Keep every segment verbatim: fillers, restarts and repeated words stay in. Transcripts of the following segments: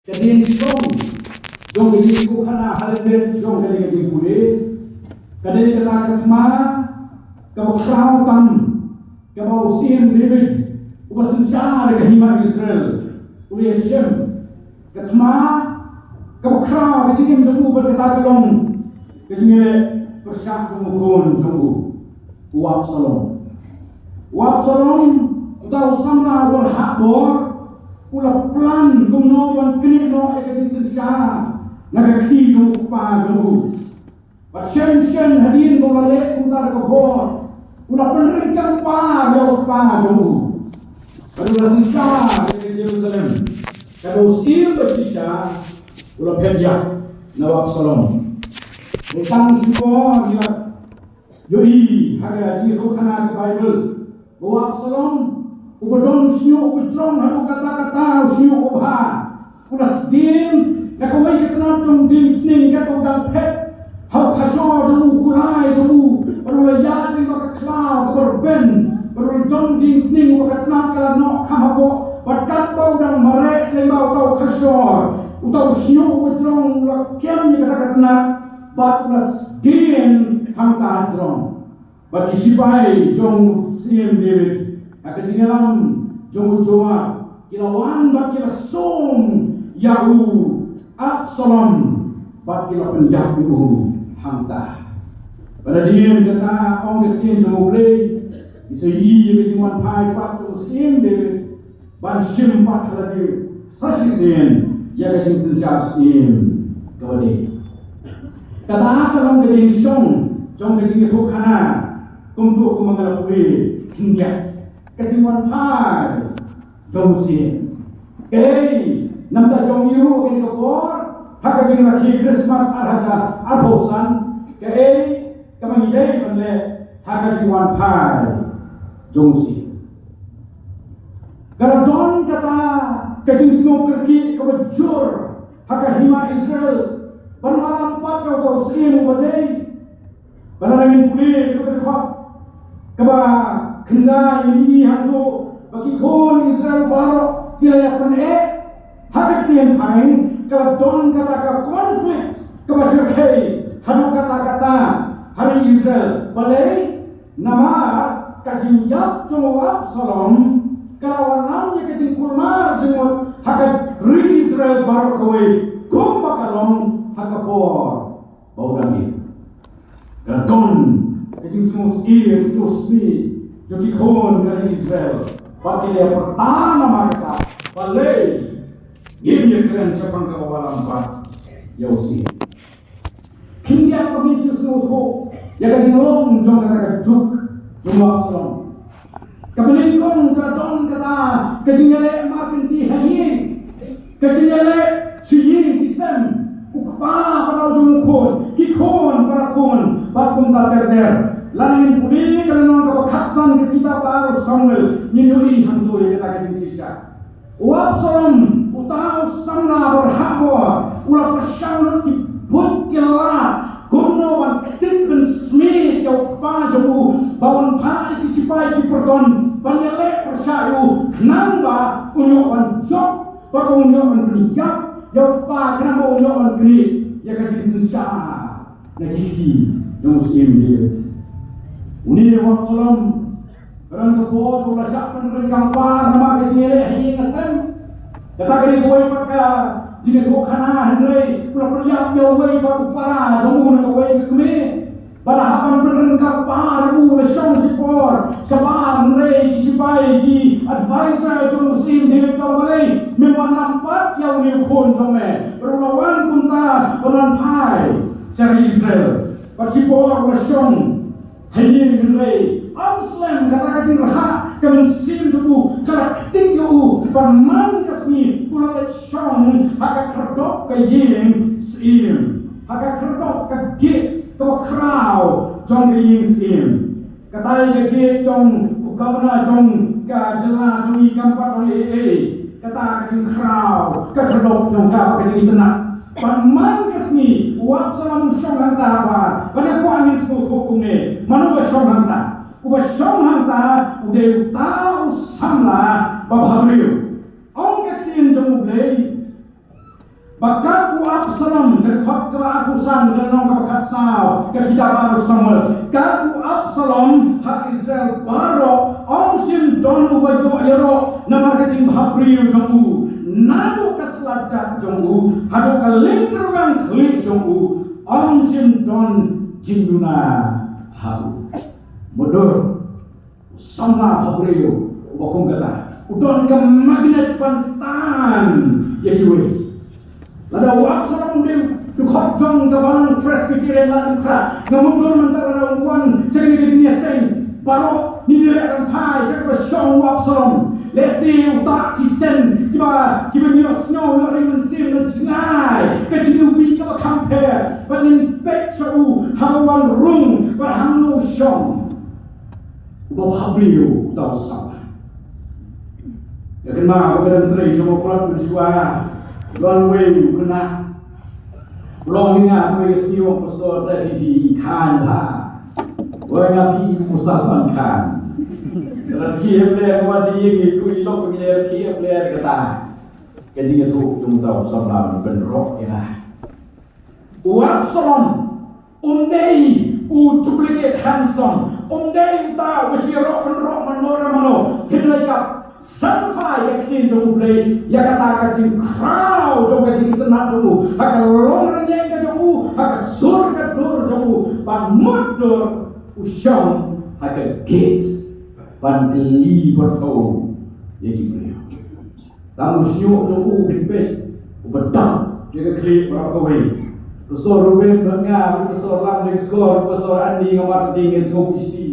Ka dieng shong jong ka jingkhuid khana ha lyndet jong kane ka jingpule ka dei kata ka thma kaba khraw tam kaba u Syiem David uba synshar da ka hima Israel u la ïashem. Ka thma kaba khraw ka jingim jong u bad kata ka long ka jingïaleh pyrshah jong u khun jong u, u Absalom. U Absalom, uta u samla uba rhah bor, u la plan kumno ban knieh noh ïa ka jingsynshar na ka kti jong u kpa jong u. Bad shen shen hadien ba u la leh kumta da ka bor, u la pynryngkang par ïa u kpa jong u. Bad u la synshar ïa ka Jerusalem. Katba u syiem ba shisha u la phet ïap na u Absalom. Dei tang shipor ngi la ïohi ha ka jingïathuhkhana ka Baibl ba u Absalom, uba don u shñiuh uba jrong haduh katta katta, u shñiuh uba bha, u la sdien na kawei ka tnat jong u dieng sning katba u dang phet ha u khashor jong u, u kulai jong u, bad u la ïaid lyngba ka khlaw kaba rben, bad u la don dieng sning uba ka tnat ka la noh kham hapoh, bad katba u dang mareh lyngba uta u khashor, uta u shñiuh uba jrong u la kem ïa kata ka tnat bad u la sdien hangta hajrong. Bad ki shipai jong u Syiem David ha ka jingïalam jong u Joab ki la wan bad ki la sum ïa u Absalom bad ki la pynïap ïa u hangta. Bad hadien kata, ong ka ktien jong U Blei, ngi sa ïohi ïa ka jingwanphai pat jong u Syiem David ban shim pat ha lade sa shisien ïa ka jingsynshar syiem kaba dei. Kata ka long ka dieng shong jong ka jingïathuhkhana, kumto kumba nga la pule khyndiat, ka jingwanphai jong u syiem. Kaei, namar jong ngi ruh kane ka por ha ka jingrakhe Christmas ar hajar arphew san, kaei kaba ngi dei ban leh ha ka jingwanphai jong u syiem? Ka la don kata ka jingsngewkyrkieh kaba jur ha ka hima Israel ban wallam pat ïa uta u syiem uba dei. Ba lada ngin pule ïa ka dkhot kaba khyndai, ngin ïohi hangto ba ki khun Israel baroh ki la ïa pyneh ha ka ktien phareng, ka la don kata ka conflict kaba shyrkhei haduh katta katta ha ri Israel. Balei? Namar ka jingïap jong u Absalom ka la wallam ïa ka jingkulmar jingmut ha ka ri Israel baroh kawei, kumba ka long ha ka por ba u dang im. Ka la don ka jingsngewsih sngewsih jong ki khun ka ri Israel bad ki la ïa pyrta namar kata. Balei ngim ïa kren shaphang kaba wallam pat ïa u syiem? Khyndiat ba ngin shu sngewthuh ïa ka jinglong jong kata ka juk jong u Absalom. Kaba nyngkong ka la don kata ka jingïaleh markynti ha ïing, ka jingïaleh shi ïing shi sem, u kpa para u jong u khun, ki khun para khun, bad kumta ter ter. Lada ngin pule ka lynnong kaba khatsan ka kitab ba ar u Samuel, ngin ïohi hangto ïa kata ka jingshisha. U Absalom, uta u samla ba rhah bor, u la pyrshang lut ki buit ki lad kumno ban ktit ban smiej ïa u kpa jong u, ba un phah ïa ki shipai ki pyrton ban ïaleh pyrshah ïa u, khnang ba un ïoh ban jop, ba un ïoh ban pynïap ïa u kpa, khnang ba un ïoh ban knieh ïa ka jingsynshar na ki kti jong u Syiem David. Une u Absalom, ka don ka por ba u la shah pynryngkang par namar ka jingïaleh ha ïing ha sem. Kata ka dei kawei pat ka jingïathuhkhana, hynrei u la pynïap ïa uwei pat u para jong u na kawei ka kmie. Ba la hap ban pynryngkang par, u la shong shipor shabar, hynrei ki shipai, ki advisor jong u Syiem David ki ong, balei mem wallam pat ïa une u khun jong me? Bad u la wan kumta ban wanphai sha ri Israel. Bad shipor u la shong ha ïing, hynrei ym slem, kata ka jingrhah ka mynsiem jong u ka la ktik ïa u, bad man ka sngi u la leit shong ha ka khyrdop ka ïing syiem, ha ka khyrdop ka gate kaba khraw jong ka ïing syiem. Katai ka gate jong u governor jong ka jylla jong ngi kam pat long ei ei. Kata ka jingkhraw ka khyrdop jong ka, ka jingitynnad. Bad man ka sngi u Absalom u shong hangta, ba ban ïa kwah ngin sngewthuh kumne, mano ba shong hangta? Uba shong hangta u dei uta u samla ba bhabriew. Ong ka ktien jong U Blei, Ba katba u Absalom, ka dkhot kaba arphew san, ka lynnong kaba khatsaw ka kitab Ar Samuel. Katba u Absalom ha Israel baroh, ym shym don uba ïoh ïaroh namar ka jingbhabriew jong u. Naduh ka slajat jong u haduh ka lyngkyrwang khlieh jong u, ym shym don jingduna ha u. Mutdur, samla bhabriew uba kum kata u don ka magnet ban tan ïa kiwei. Lada u Absalom u dei u dkhot jong ka balang Presbyterian Laitumkhrah, nga mutdur mynta lada u wan sha kane ka jingïaseng, baroh ngi dei ban phai sha kaba shong u Absalom. Lehse uta ki seng kiba, kiba ngi ïohsngew ïa ring mynsiem na jngai ka jingïohi kaba kham pher, ba ngin peit sha u haba wan rung, ba hangno u shong. Uba bhabriew uta u samla. Ïa kynmaw ba ka dang trei sha Mawkyrwat mynshuwa, don uwei u khynnah. U long ïa nga, uwei ka sniewbha pastor, da ki, ki khan bha. Uwei nga, phi u sah ban khan. Lada ki hep leh, ka wan jingim ïa tu i lok, ki hep leh kata. Ka jingïathuh jong uta u samla ban pynroh ïa nga. U Absalom um dei u duplicate handsome, um dei uta uba shu ïaroh pynroh mano re mano, hynrei ka sanctify ïa ka ktien jong U Blei ïa kata ka jingkhraw jong ka jingitynnad jong u ha ka longrynïeng ka jong u, ha ka sur ka dur jong u, ba mutdur u shong ha ka gate ban kylli bad u ïa ki briew. Tang u shñiuh jong u, phin peit, uba dap ïa ka khlieh baroh kawei. Pastor Ruben bad nga, Pastor Lam Dengskor, Pastor Andy, nga mar tieng ngin sngewbha ïa shi.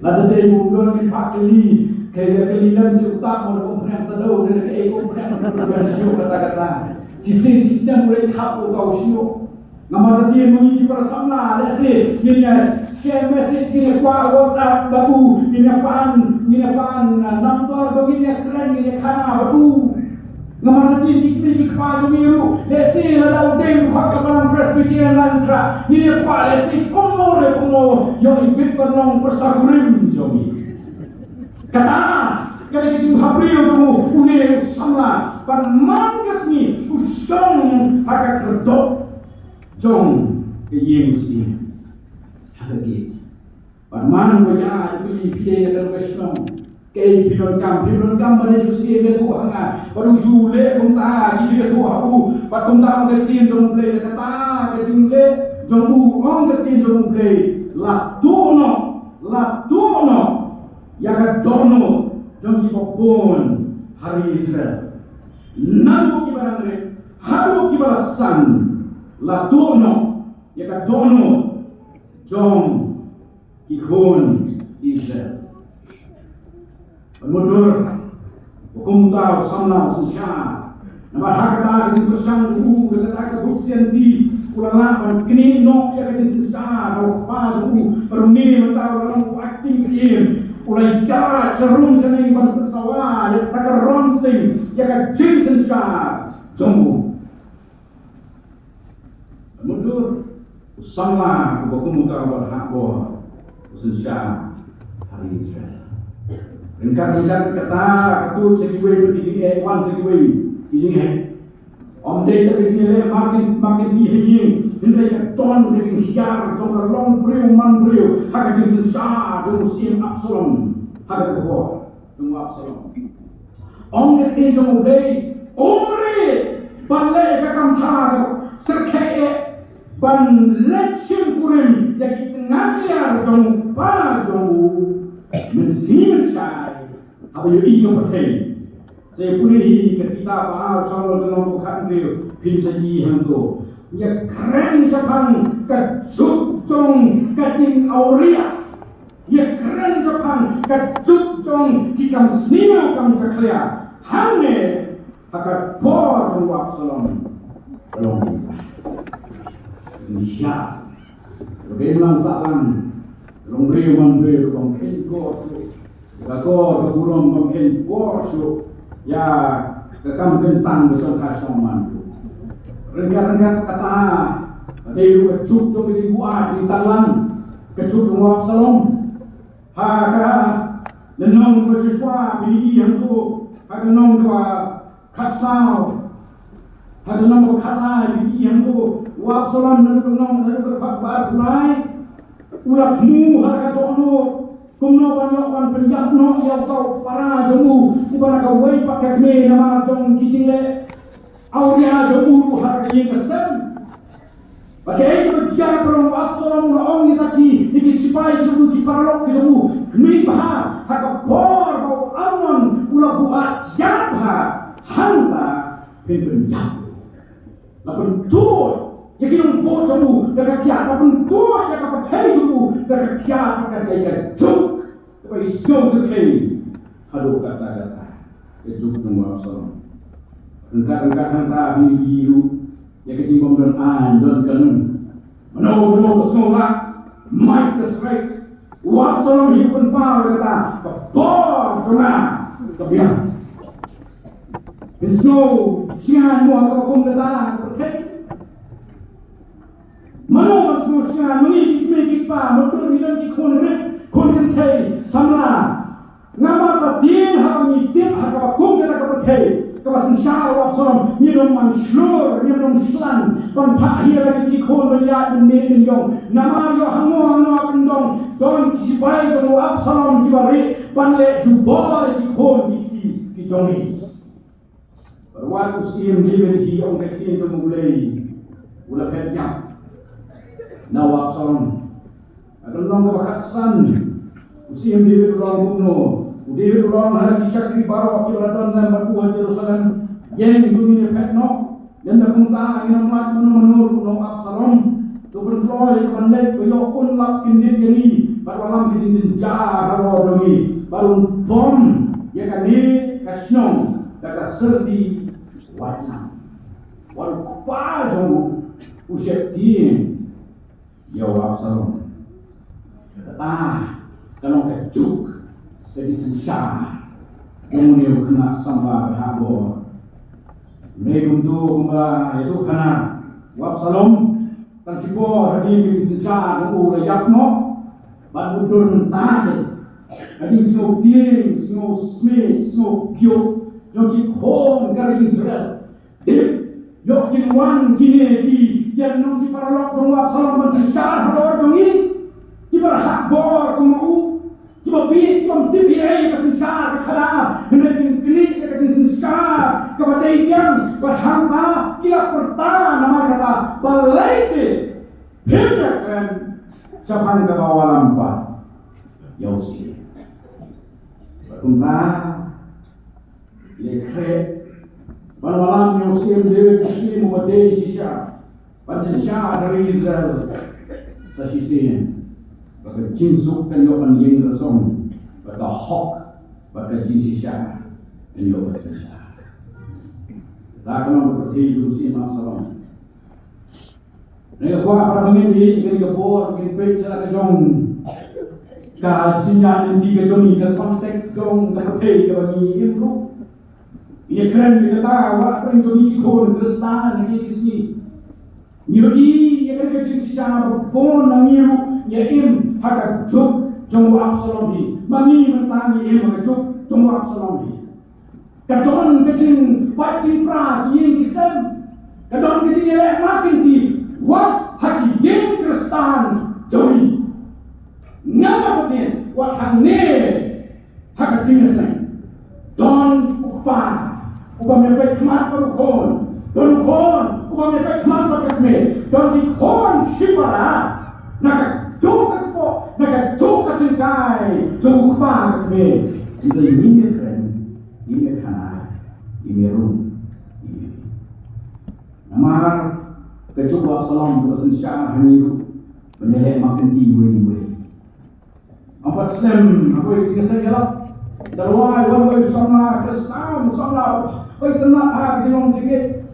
Lada dei u don ngin phah kylli, ka ïa kylli lem shi uta mo, da kum pyrshang sa dei, da kaei kum pyrshang, ka shñiuh kata kata. Shisien shisien u leit khap u ka u shñiuh. Namar ka ktien ma ngi ki para samla, lehse ngin ïa share message, ngin ïa kwah WhatsApp bad u, ngin ïa pan, ngin ïa pan, ah, number bad ngin ïa kren, ngin ïa khana bad u. Namar ka ktien ki kmie ki kpa jong ngi ruh, lehse lada u dei u khot ka balang Presbyterian Laitumkhrah, ngin ïa kwah lehse kumno re kumno, ïoh i bit ban long pyrsa kurim jong ngi. Kata ka dei ka jingbhabriew jong u, une u samla, ban man ka sngi u shong ha ka khyrdop jong ka ïing u snier, ha ka gate. Bad man ba ïa u kylli, phi dei na kano ka shnong, kaei phi donkam, phi donkam ban ïa ju siem ïathuh ha nga. Bad u ju leh kumta, ki ju ïathuh ha u. Bad kumta ong ka ktien jong U Blei, na kata ka jingleh jong u, ong ka ktien jong U Blei, la tuh noh, la tuh noh ïa ka dohnud jong kiba bun ha ri Israel. Naduh kiba dang rit haduh kiba la san, la tuh noh ïa ka dohnud jong ki khun Israel. Ban mutdur, ba kumta u samla u synshar. Namar ha kata ka jingpyrshang jong u, da kata ka buit sianti, u la lah ban knieh noh ïa ka jingsynshar na u kpa jong u. Bad une mynta u la long u acting syiem, u la ïaid sharum shaneng ban pynsawa ïa kata ka rong sing ïa ka jingsynshar jong u. Mutdur, u samla uba kum uta uba hap bor u synshar ha ri Israel. Ryngkat ryngkat kata, ka tuid sha kiwei ki jingeh, wan sha kiwei ki jingeh. Ym dei tang ka jingeh leh markynti, markynti ha ïing, hynrei ka don ka jinghiar jong ka long briew man briew ha ka jingsynshar jong u syiem Absalom ha kata ka por. Jong u Absalom. Ong ka ktien jong U Blei, um rieh ban leh ka kam tha ka syrkhei eh, ban leit shim kurim ïa ki tnga khlieh jong u kpa jong u mynsiem shai, haba ïohi ïa ka pyrthei. Sa pule hi ka kitab Ar Samuel ka lynnong kaba khathynriew, phin sa ïohi hangto. Ïa kren shaphang ka juk jong ka jingawria. Ïa kren shaphang ka juk jong ki kam sniew kam jakhlia. Hangne ha ka por jong u Absalom ka long kumta. Ngi shah. Ka imlang sahlang. Long briew man briew bym kheiñ kor shuh. Ka kor ka burom bym kheiñ kor shuh. Ïa ka kam kyntang ka shongkha shongman. Ryngkat ryngkat kata, ka dei ruh ka juk jong ka jingbuaid jingtanglang. Ka juk jong u Absalom. Ha ka lynnong kaba shisha phin ïohi hangto, ha ka lynnong kaba khatsaw. Ha ka lynnong ba khatlai, phi ïohi hangto, u Absalom naduh ka lynnong, naduh ka dkhot ba arphew lai, u la thmu ha ka dohnud kumno ban ïoh ban pynïap noh ïa uta u para jong u, uba na kawei pat ka kmie, namar jong ki jingleh awria jong u ruh ha ka ïing ka sem. Bad kaei kaba jia ka long, u Absalom u la ong ïa ki, ïa ki sipai ki jong u, ki paralok ki jong u, khmih bha, ha ka por ba u Amnon u la buaid ïap bha, hangta phin pynïap. La pyntuid ïa ki nongbud jong u da ka kiad, la pyntuid ïa ka pyrthei jong u da ka kiad, ka dei ka juk kaba i sngew syrkhei haduh katta katta, ka juk jong u Absalom. Ryngkat ryngkat hangta phi ïohi ruh ïa ka jingbym don aiñ don kanun. Mano mano ba sngewlah, mait ka srek, u Absalom hi u pynpaw ïa kata, ka bor jong nga ka biang. Phin sngew sngewsih mo ha kaba kum kata ka pyrthei? Mano ban sngewsih, ma ngi ki kmie ki kpa, ma ngi don ki khun rit khun kynthei samla. Namar ka dei haba ngi tip ha kaba kum kata ka pyrthei kaba synshar u Absalom, ngim nym man shlur, ngim nym shlur ban phah hi ïa la ki khun ban ïaid ban mih ban ïong. Namar ïoh hangne hangne ha kyndong don ki sipai jong u Absalom kiba rieh ban leh jubor ïa ki khun ki kti ki jong ngi. Bad wat u Syiem David hi ong ka ktien jong U Blei, u la phet ïap na u Absalom. Ha ka lynnong kaba khatsan, u Syiem David u la ong kumno? U David u la ong ha la ki shakri baroh kiba la don lem bad u ha Jerusalem, ïeng, to ngin ïa phet noh. Lymda kumta ngin ym lait mano mano ruh na u Absalom. To pynkloi ïa ka ban leit ba ïoh un lap kyndit ïa ngi bad wallam ka jingjynjar halor jong ngi, bad un bom ïa kane ka shnong da ka syrti waitlam. Wat u kpa jong u u sheptieng ïa u Absalom. Kata ka long ka juk ka jingsynshar jong une u khynnah samla ba hap bor. Hynrei kumto kumba ïathuh khana u Absalom, tang shipor hadien ka jingsynshar jong u la ïap noh. Bad mutdur mynta ka jingsngewtieng, sngewsmit, sngewkyiuh jong ki khun ka ri Israel. Tip, ïoh kin wan kine ki ïa nong ki paralok jong u Absalom ban synshar halor jong ngi. Kiba hap bor kum u, kiba bieit, kiba tip ei ei ka synshar ka khadar. Hynrei kin knieh ïa ka jingsynshar kaba dei biang, bad hangta ki la pyrta namar kata, balei te phim ïakren shaphang kaba wallam pat ïa u Syiem? Bad kumta ki la khreh ban wallam ïa u Syiem David, u Syiem uba dei shisha ban synshar ïa ka ri Israel sa shisien. Ba ka jingsuk kan ïoh ban ïeng rasong, ba ka hok, ba ka jingshisha kan ïoh ban synshar. Kata ka long ka pyrthei jong u Syiem Absalom. Nga kwah para bangeit ïa kane ka por ngin peit sha la ka jong ka jingïaid lynti ka jong ngi, ka context jong ka pyrthei kaba ngi im ruh. Ïa kren ïa kata, wat pyrshang jong ngi ki khun Khristan ïa ki sngi. Ngi ïohi ïa kane ka jingshisha ba bun na ngi ruh ngi im ha ka juk jong u Absalom hi. Ma ngi mynta ngi im ha ka juk jong u Absalom hi. Ka don ka jingpait jingpra ki ïing ki sem. Ka don ka jingïaleh markynti wat ha ki ïing Khristan jong ngi. Nga ong ïa phi, wat hangne ha ka jingïaseng. Don u kpa uba me peit khmat bad u khun. Don u khun uba me peit khmat bad ka kmie. Don ki khun shipara na kajuh ka kpoh, na kajuh ka syngkai jong u kpa ka kmie. Hynrei ngim ïakren, ngim ïakhana, ngim ïarung, ngim ïa. Namar ka juk u Absalom kaba synshar ha ngi ruh ban ïaleh markynti iwei iwei. Ym pat slem ha kawei ka jingïaseng ïalap. Ka la wai wan wei u samla Khristan, u samla ba itynnad ha ka jinglong jingngeit.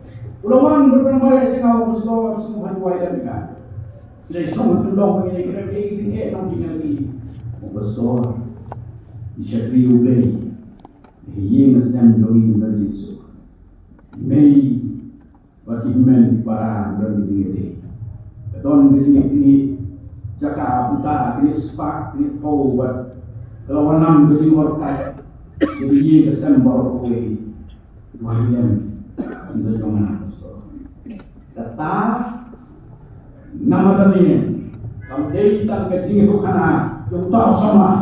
U la wan bad u la mareh sha nga, u Pastor, sngewbha wai lem ïa nga. Ki la shong ha kyndong ba ngi la ïakren ïa ka jingeh jong ki, nga la kylli. U Pastor, ngi shakri U Blei. Ïing ha sem jong ngi don jingsuk. Mei bad ki hynmen ki para don ki jingïadei. Ka don ka jingïaknieh jaka puta, knieh spah, knieh phew, bad ka la wanlam ka jingor pat ïa ka ïing ka sem baroh kawei. Duwai lem ïa ka jong nga, Pastor. Namar kane kam dei tang ka jingïathuhkhana jong uta u samla.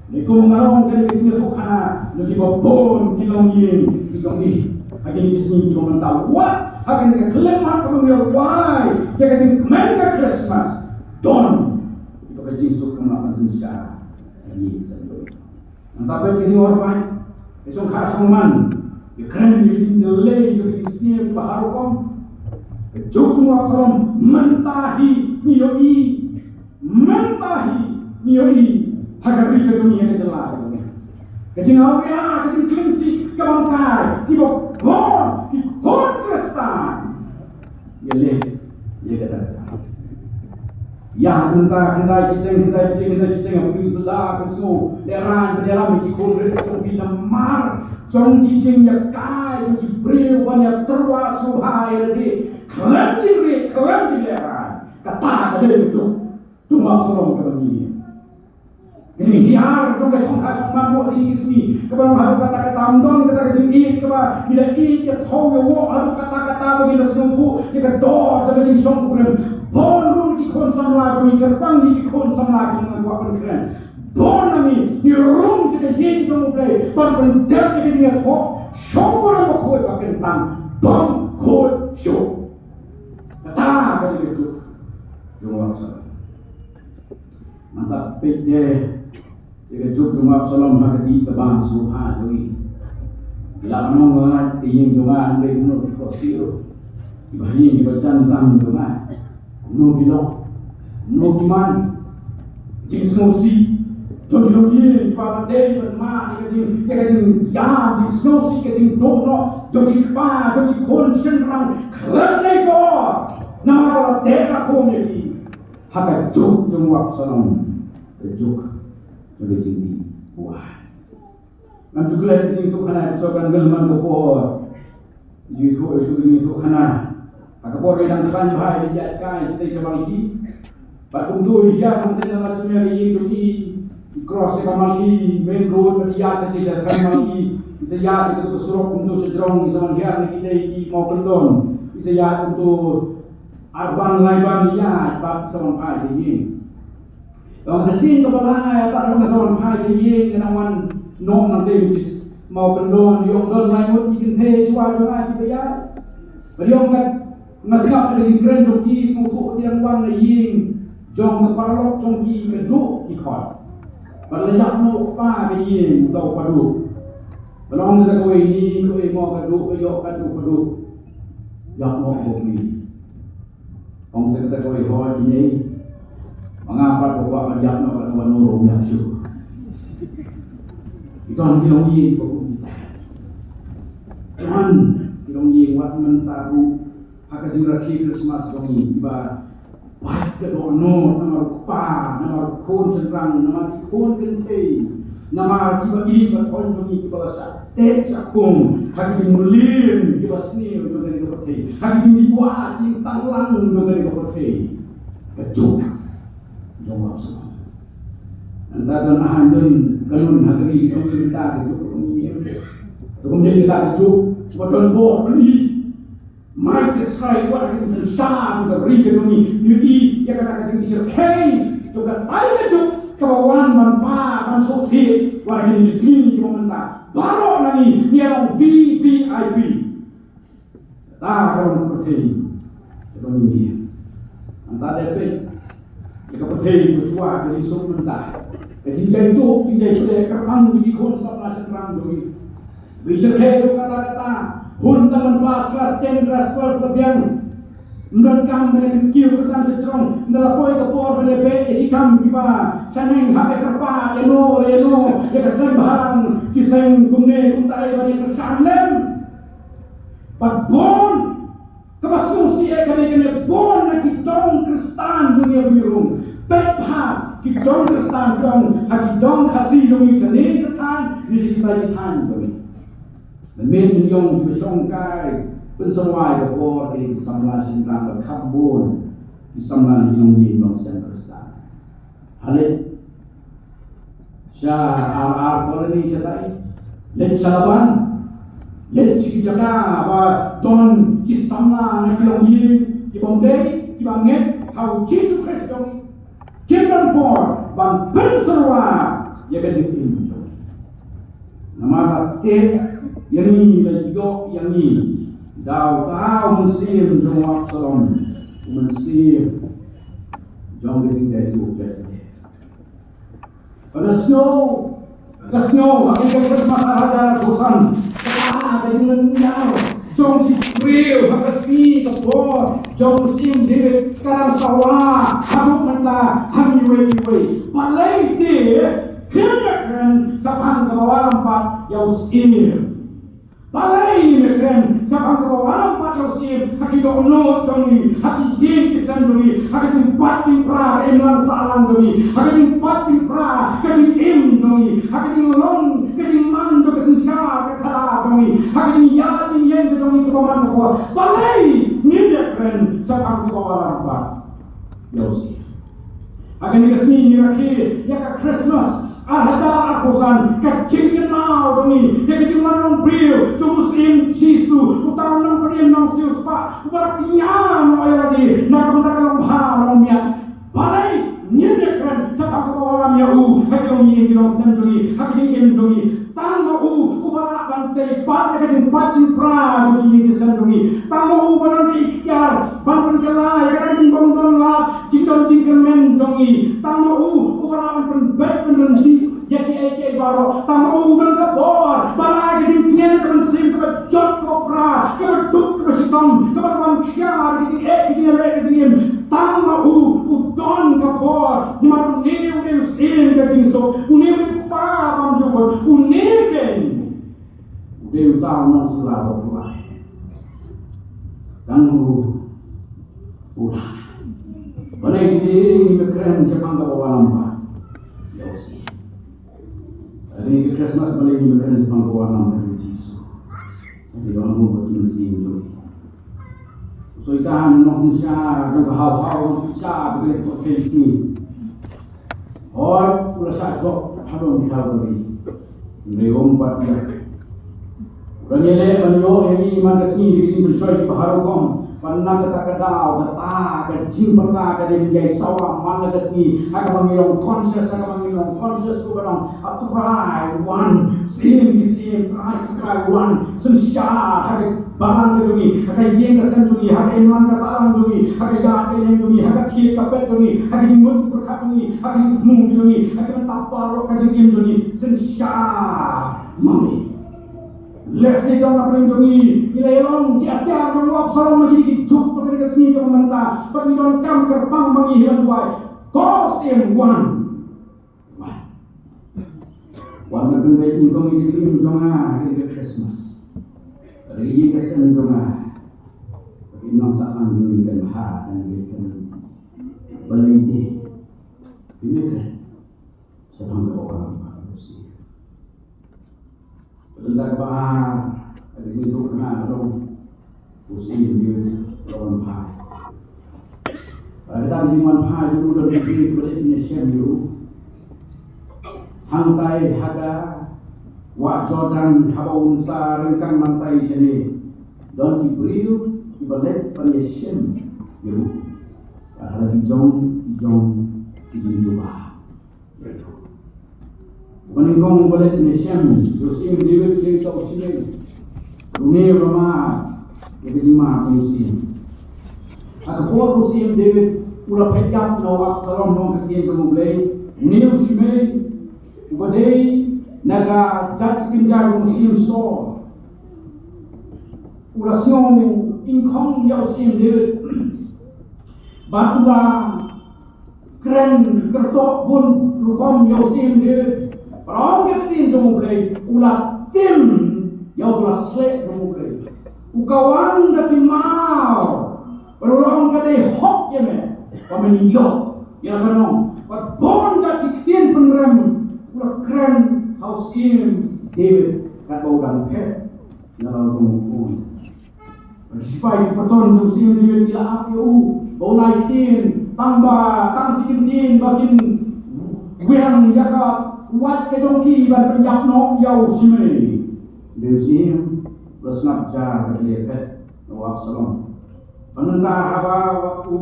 Ngi kum nga long kane ka jingïathuhkhana jong kiba bun ki longïing ki jong ngi. Ha kine ki sngi kiba mynta, wat ha kane ka khyllipmat kaba ngi ïa wai ïa ka jingkmen ka Khristmas, don kiba ka jingsuk ka ma ban synshar ha ngi sha ngi. Nangta peit ka jingor paid, ka shongkha shongman, ka kren ka jingtylli jong ka jingsniew kiba har rukom. Ka juk jong u Absalom, mynta hi ngi ïohi, mynta hi ngi ïohi ha ka ri ka jong ngi, ha ka jylla ka jong ngi. Ka jingawria, ka jingkhlem sih, ka bangkai, kiba bun ki khun Khristan ïa leh ïa kata. Ïa mynta khyndai shiteng, khyndai shiteng, khyndai shiteng, ha phi sngewthuh, lehrain ban ïalam ïa ki khun rit jong phi namar jong ki jingïakai jong ki briew ban ïatyrwa sngewbha ïa lade. Khlem jingrieh, khlem jinglehrain. Kata ka dei ka juk jong u Absalom kaba ngi Ka jinghiar jong ka shongkha shongman ruh ha kine ki sngi, kaba long haduh katta katta, ym don kata ka jingïeit kaba ngi la ïeit ïa, thaw ïa, wok haduh katta katta ba ngi la sngewthuh ïa ka dor jong ka jingshongkurim. Bun ruh ki khun samla jong ngi, kyrpang ïa ki khun samla ki nang kwah pynkren. Bun na ngi ngi rung sha ka ïing jong U Blei ban pyndep ïa ka jingïathoh shongkurim bakhuid ba kyntang, bym khuid shuh. Kata ka dei ka juk jong u Absalom. Mynta peit de ïa ka juk jong u Absalom ha ka dih ka bam sngewbha jong ngi. Ngi lah ban ong nga lait ka ïing jong nga hynrei kumno ki khohsiew, kiba ha ïing kiba jan tam jong nga, kumno ki long, kumno ki man. Jingsngewsih jong ki longïing kiba la dei ban mad ïa ka jing, ïa ka jingïam, jingsngewsih, ka jingduh noh jong ki kpa, jong ki khun shynrang khlem dei bor namar ba la teh la khum ïa ki ha ka juk jong u Absalom, ka juk jong ka jingdih wai. Ngam ju klet ka jingïathuhkhana, ka shu kan ngel man ka por. Jingïathuh, ïathuh, jingïathuhkhana. Ha ka por ba dang khlaiñ bha ïa ka jingïaid kai shatei sha Malki. Bad kumto i hiar mynta la jingïaid ïa ka ïing jong i, i cross ïa ka Malki main road, bad i ïaid shatei sha Malki. I sa ïaid ïa kato ka surok kumto sha jrong, i sa wan hiar na kitei ki mawkyndon. I sa ïaid kumto ar bang lai bang i ïaid bad i sa wan phai sha ïing. Ïa ka sien kaba lai, ïa ka, ïa ka sa wan phai sha ïing, ka nang wan noh nangtei ki mawkyndon, ïoh don lai ngut ki kynthei shuwa jong nga kiba ïaid. Bad ïoh ka, nga sngap ïa ka jingkren jong ki, sngewthuh ba ki dang wan na ïing jong ka paralok jong ki, ka duh ki khot. Bad la ïap noh u kpa ka ïing, uta u Paduh. Bad la ong kata kawei, ni kawei mo ka duh, ka ïoh ka duh Paduh. Ïap noh u kpa. Ong sa kata kawei, hooid, ine. Ma nga pat ba kwah ban ïap noh, ka dei ban ong ruh ïap shuh. Ki don ki longïing ba kum kita. Don ki longïing wat mynta ruh ha ka jingrakhe Christmas jong ngi, kiba pait ka dohnud namar u kpa, namar u khun shynrang, namar ki khun kynthei, namar kiba ïeit ba thon jong ngi kiba la shah teh shah khum ha ki jingmlien kiba sniew jong kane ka pyrthei, ha ki jingdih wad, ki jingtanglang jong kane ka pyrthei. Ka juk jong u Absalom. Nangta don, ah, don ka nun ha ka ri jong ngi mynta, ka juk ka kum ngi. Ka kum dei ka juk ba don bor, ba ïeit. Mai te srai wat ha ka jingsynshar jong ka ri ka jong ngi, ngi ïohi ïa kata ka jingïasyrkhei jong katai ka juk kaba wan ban pha, ban sngewthuh wat ha kine ki sngi kiba mynta. Baroh na ngi ngi ïa long V V I P. Kata ka long ka pyrthei kaba ngi ïa. Mynta dei peit ïa ka pyrthei ba shuwa, ka jingsuk mynta, ka jingjai tuh, jingjai pyrthei, ka pang ki khun samla shynrang jong ngi. Ba ïasyrkhei ruh katta katta. Hun tang ban pass class ten, class twelve ka biang. Ym don kam ban ïa kyntiew kyrdan sha jrong. Ynda la poi ka por ban ïa beh ïa ki kam kiba shaneng, hap ïa kyrpad ïano ïano, ïa ka seng bhalang, ki seng kumne kumtai ban ïa kyrshan lem. Bad bun kaba sngewsih eh ka dei kane, bun na ki dong Khristan jong ngi ha Bynriew. Peit bha, ki dong Khristan, dong ha ki dong Khasi jong ngi shane sha thaiñ, ne sha kitai ki thaiñ jong ngi. Mynmiet ngi ïohi kiba shongkai, pynsawai ka por, ki samla shynrang ba kham bun, ki samla na ki longïing longsem Khristan. Ha leit sha R R Colony shatai, leit sha Laban. Leit sha ki jaka ba don ki samla na ki longïing kiba ym dei, kiba ngeit ha u Jisu Khrist jong ngi. Kim don por ban pynsyrwa ïa ka jingim jong ngi. Namar ba tip ïa ngi, la ïoh ïa ngi da u Mynsiem jong u Absalom, u mynsiem jong ka jingjaituh jait. Ka sngew, ka sngew ha ka Christmas ar hajar arphew san, ka, ka jinglynñiar jong ki briew ha ka sngi ka por jong u Syiem David ka dang sawa haduh mynta ha ngi iwei pa iwei. Balei te ngim ïakren shaphang kaba wallam pat ïa u Syiem? Balei ngim ïakren shaphang kaba wallam pat ïa u Syiem ha ki dohnud jong ngi, ha ki ïing ki sem jong ngi, ha ka jingbat jingpra ka imlang sahlang jong ngi, ha ka jingbat jingpra ka jingim jong ngi, ha ka jinglong ka jingman jong ka synshar ka khadar jong ngi, ha ka jingïaid jingïeng ka jong ngi kaba man ka por? Balei ngim ïakren shaphang kaba wallam pat ïa u Syiem? Ha kane ka sngi ngi rakhe ïa ka Christmas ar hajar arphew san, ka jingkynmaw jong ngi ïa ka jingwan long briew jong u Syiem Jisu, uta u nongpynim nongsiewspah uba la kñia noh ïa lade na ka bynta ka longbha longmiat. Balei ngim ïakren shaphang kaba wallam ïa u ha ki longïing ki longsem jong ngi, ha ka jingim jong ngi? Tang ma u uba lah ban tei pat ïa ka jingbat jingpra jong ki ïing ki sem jong ngi. Tang ma u uba don ka iktiar ban pynkylla ïa kata ka jingbym don lad jingdon jingkyrmen jong ngi. Tang ma u uba lah ban pynbeit pynryndih ïa kiei kiei baroh. Tang ma u uba don ka bor ban ai ka jingtngen ka mynsiem kaba jot kaba pra, kaba duk kaba shitom, kaba wan sha ka jingeh ka jingeh ka jingim. Tang ma u u don ka bor, namar une u dei u Syiem ka jingsuk, une u dei u Kpa bymjukut, une keiñ u dei uta u nongsynshar ba pura. Tang u, u la. Balei te ngim ïakren shaphang kaba wallam pat ïa u Syiem? Balei ka Christmas, balei ngim ïakren shaphang kaba wallam ïa u Jisu? Ki don mo ba ki mynsiem jong ngi. U Soitan u nongsynshar jong ka haw haw, u nongsynshar jong ka pyrthei. Hooid, u la shah jop ha long Calvary. Hynrei um pat ïa. U dang ïaleh ban ïoh ïa ngi man ka sngi da ka jingpynshoi kiba har rukom. Ban nang kata ka daw, kata ka jingpyrta ka dei ban ïai sawa man la ka sngi. Ha kaba ngi long conscious, ha kaba ngi long conscious ruh ban ong, A Trai wan, Syiem ki syiem, Trai ki trai wan, synshar ha ka balang ka jong ngi, ha ka ïing ka sem jong ngi, ha ka imlang ka sahlang jong ngi, ha ka ïaid ka ïeng jong ngi, ha ka thied ka pet jong ngi, ha ka jingmut jingpyrkhat jong ngi, ha ka jingthmu jong ngi, ha ka bynta baroh ka jingim jong ngi, synshar ma ngi. Lehse don na pdeng jong ngi, ngi la ïalong ki atiar jong u Absalom ha kine ki juk jong kane ka sngi kaba mynta, bad ngi donkam kyrpang ma ngi hi ban duwai. Ko Syiem wan. Wan. Wan ban pynbeit nyngkong ïa ka jingim jong nga ha kane ka Christmas. Bad ïa ka sem jong nga. Bad ïa ka nongsahlang jong ngi kan bha kan beit kan. Balei te ngim ïakren shaphang kaba wallam pat ïa u Syiem? Ka bynta kaba ar, ka jingïathuhkhana ka long u Syiem David u la wan phai. Bad kata ka jingwan phai jong u don ki briew kiba leit ban ïashem ïa u. Hangtai ha ka wah Jordan haba un sa ryngkang nangtai shane, don ki briew kiba leit ban ïashem ïa u. Bad ha la ki jong ki jong ki jingjubab. Uba nyngkong uba leit ban ïashem ïa u Syiem David dei uta u Shimei. Une u la mad ïa ka jingmad jong u Syiem. Ha ka por u Syiem David u la phet ïap na u Absalom, nongktien jong U Blei, une u Shimei uba dei na ka jait ka kynja jong u Syiem Saul u la sngew ingkhong ïa u Syiem David. Bad u la kren kyrtoh bun rukom ïa u Syiem David. Bad ong ka ktien jong U Blei, u la tim ïa uba la sleh jong U Blei. U ka wan da ki maw. Bad u la ong, ka dei hok ïa me ba men ïoh ïa la ka nong. Bad bun da ki ktien pynrem u la kren ha u Syiem David katba u dang phet na la u jong u khun. Bad ki sipai ki pyrthon jong u Syiem David ki la ap ïa u ba un ai ktien, tang ba tang shi kyntien ba kin wiang ïa ka wait ka jong ki ban pynïap noh ïa u Shimei. Hynrei u Syiem u Sngap jar ka jingïaphet na u Absalom. Bad mynta haba u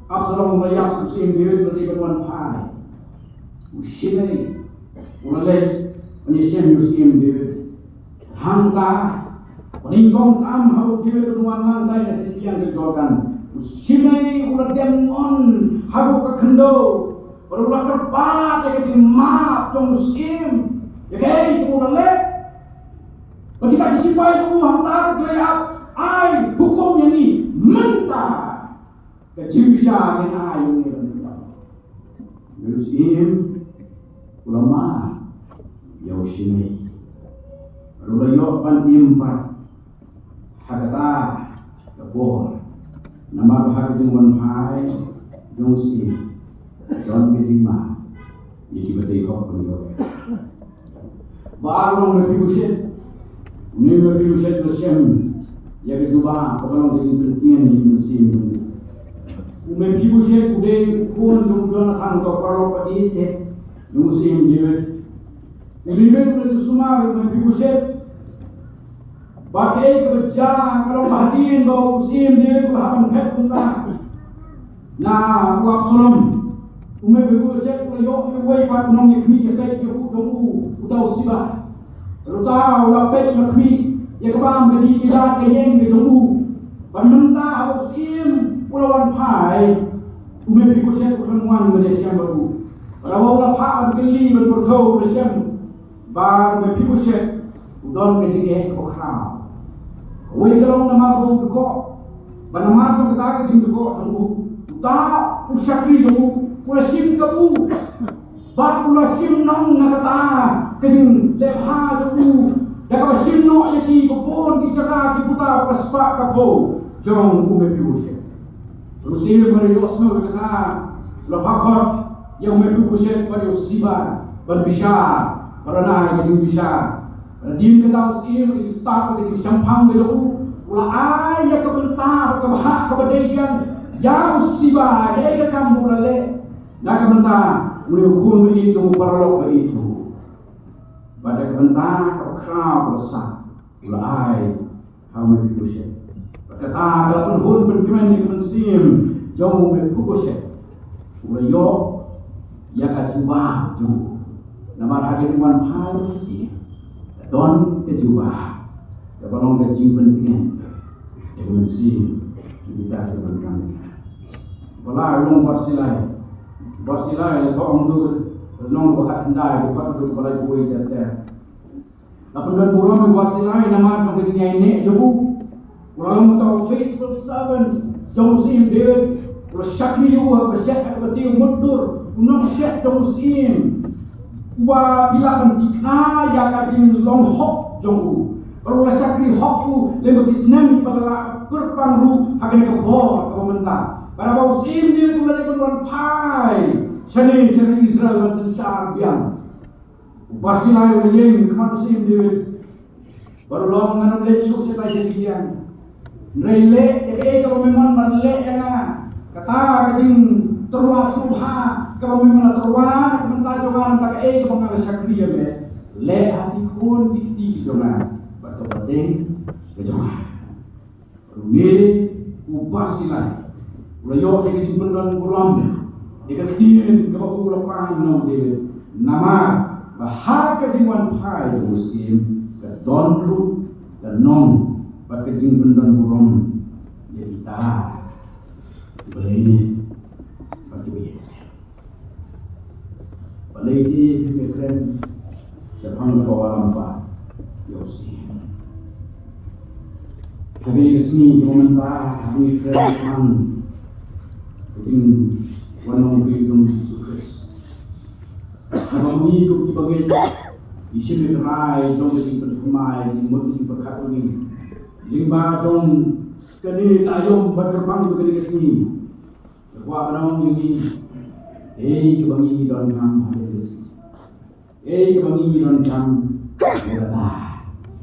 Absalom u la ïap, u Syiem David u la dei ban wan phai. U Shimei u la leit ban ïashem ïa u Syiem David. Hangta, ba nyngkong tam haba u David un wan nangtai na shisien ka Jordan, u Shimei u la dem mon haduh ka khyndew. Bad u la kyrpad ïa ka jingmap jong u Syiem ïa kaei kaba u la leh. Bad kita ki shipai jong u hangta ruh ki la ïa ai hukum ïa ngi mynta. Ka jingbishar ngin ai ïa u, ngi la mynta. U Syiem u la map ïa u Shimei. Bad u la ïoh ban im pat ha kata ka por. Namar ba ha ka jingwan phai jong u Syiem, don ka jingmap ïa kiba dei hok ban ïoh. Ba ar u long Mephibosheth. Une Mephibosheth u la shem ïa ka jubab kaba long ka jingpyntngen ïa ka mynsiem jong u. U Mephibosheth u dei u khun jong u Jonathan, uta u paralok ba ïeit jong u Syiem David. U David u la ju sumar ïa u Mephibosheth. Ba kaei kaba jia ka long ba hadien ba u Syiem David u la hap ban phet kumta na u Absalom, u Mephibosheth u la ïoh ïa uwei pat u nongïakhmih ïapeit jong u, jong u, uta u Siba. Uta u la peit, u la khmih ïa ka bam, ka dih, ka ïaid, ka ïeng ka jong u. Bad mynta haba u Syiem u la wan phai, u Mephibosheth u khlem wan ban ïashem bad u. Bad haba u la phah ban kylli ban pyrkhat, u la shem ba u Mephibosheth u don ka jingeh kaba khraw. Kawei ka long namar ba u dkoh, ba namar jong kata ka jingdkoh jong u, uta u shakri jong u u la shim kabu, bad u la shim nong na kata ka jingleh bha jong u, da kaba shim noh ïa ki ba bun ki jaka, ki puta ba ka spah ka phew jong u Mephibosheth. U Syiem u la ïohsngew ïa kata, u la phah khot ïa u Mephibosheth bad ïa u Siba ban bishar, bad la ai ka jingbishar. Bad hadien kata u Syiem, ka jingstad, ka jingshemphang ka jong u, u la ai ïa ka bynta, ka bhah, kaba dei jong u ïa u Siba, ïa ka kam ba u la leh. Na ka bynta une u khun ba ïeit jong u, paralok ba ïeit jong u. Bad da ka bynta kaba khraw kaba sah u la ai ha u Mephibosheth. Bad kata ka la pynhun pynkmen ïa ka mynsiem jong u Mephibosheth. U la ïoh ïa ka jubab jong u. Namar ha ka jingwan phai jong u Syiem, ka don ka jubab kaba long ka jingpyntngen ïa ka mynsiem jong kita kiba donkam. Ba la long Barsilai. Barsilai la thoh hangto, nong ba khatkhyndai, ba khatduh, ba laiphew wei ter ter. La pyndon burom ïa u Barsilai namar jong ka jingïaineh jong u. U la long uta u faithful servant jong u Syiem David. U la shakri ïa u ha kaba shet, ha kaba tiew mutdur, u nongshet jong u Syiem, uba phi lah ban thikna ïa ka jinglong hok jong u. Bad u la shakri hok ïa u lem bad ki snem kiba la lah, kyrpang ruh ha kane ka por kaba mynta. Bad haba u Syiem David u la dei ban wan phai shane sha ri Israel ban synshar biang, u Barsilai u la ïeng ha khmat u Syiem David. Bad u ong, ngan ym leit shuh shatai sha shiliang. Hynrei leh ïa kaei kaba me mon ban leh ïa nga. Kata ka jingtyrwa sngewbha kaba me mon ban tyrwa na ka bynta jong nga, na ka bynta kaei kaba nga la shakri ïa me, leh ha ki khun ki kti ki jong nga bad ka pateng ka jong nga. Une u Barsilai u la ïoh ïa ka jingpyndon burom ïa ka ktien kaba u la pan na u David. Namar ba ha ka jingwan phai jong u Syiem, ka don ruh ka nong bad ka jingpyndon burom ïa kita kiba ïaineh bad kiba ïeit. Balei te phi kren shaphang kaba lam pat ïa u Syiem? Ha kane ka sngi kaba mynta, ha kane ka sngi, ka jingwan long jong u Jisu Khrist, haba ngi kum kiba ngeit, ngi shim ïa ka rai jong ka jingpynthymmai, jingmut, jingpyrkhat jong ngi. Lyngba jong kane ka aïom ba kyrpang jong kane ka sngi, nga kwah ban ong ïa ngi, ei kaba ngi ngi donkam ha kane ka sngi. Ei kaba ngi ngi donkam ïa kata,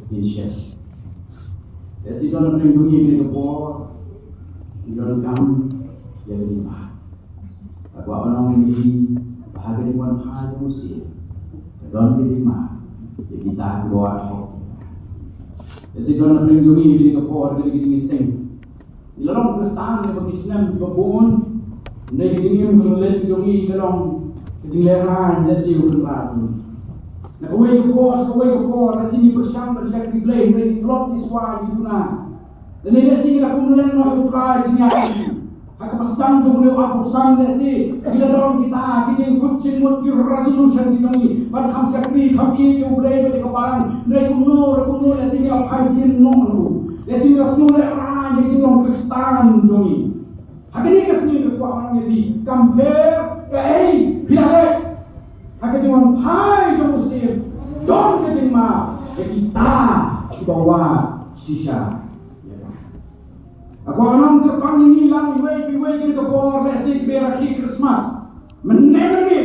ngi shem. Te shi don na pdeng jong ngi ha kane ka por, ngi donkam ïa ka jingmap. Nga kwah ban ong ïa ngi ba ha ka jingwan phai jong u Syiem, ka don ka jingmap ïa kita kiba wad hok. Lehse don na pdeng jong ngi ha kane ka por, ha kane ka jingïaseng, ngi la long Khristan ïa ki snem kiba bun. Hynrei ka jingim kaba la leit jong ngi ka long ka jinglehrain, lehse ïa U Trai. Na kawei ka por sha kawei ka por, lehse ngi pyrshang ban shakri Blei, hynrei ki tlot ki swa ki duna. Lane lehse ngi la kum lehrain ïa U Trai jingïaid. Ha kaba sdang jong u Abraham lehse ki la don kita ki jingkut jingmut, ki resolution ki jong ngi ban kham shakri, kham ïeit ïa U Blei bad ïa ka balang. Hynrei kumno re kumno lehse ngi la phai dien noh noh. Lehse ngi la sngewlehrain ïa ka jinglong Khristan jong ngi. Ha kane ka sngi nga kwah ban ong ïa phi, kam pher kaei phi la leh ha ka jingwan phai jong u Syiem, don ka jingmap ïa kita kiba wad shisha. Nga kwah ban ong kyrpang ïa ngi lang iwei pa iwei kane ka por, lehse kiba rakhe Christmas. Mynne mynne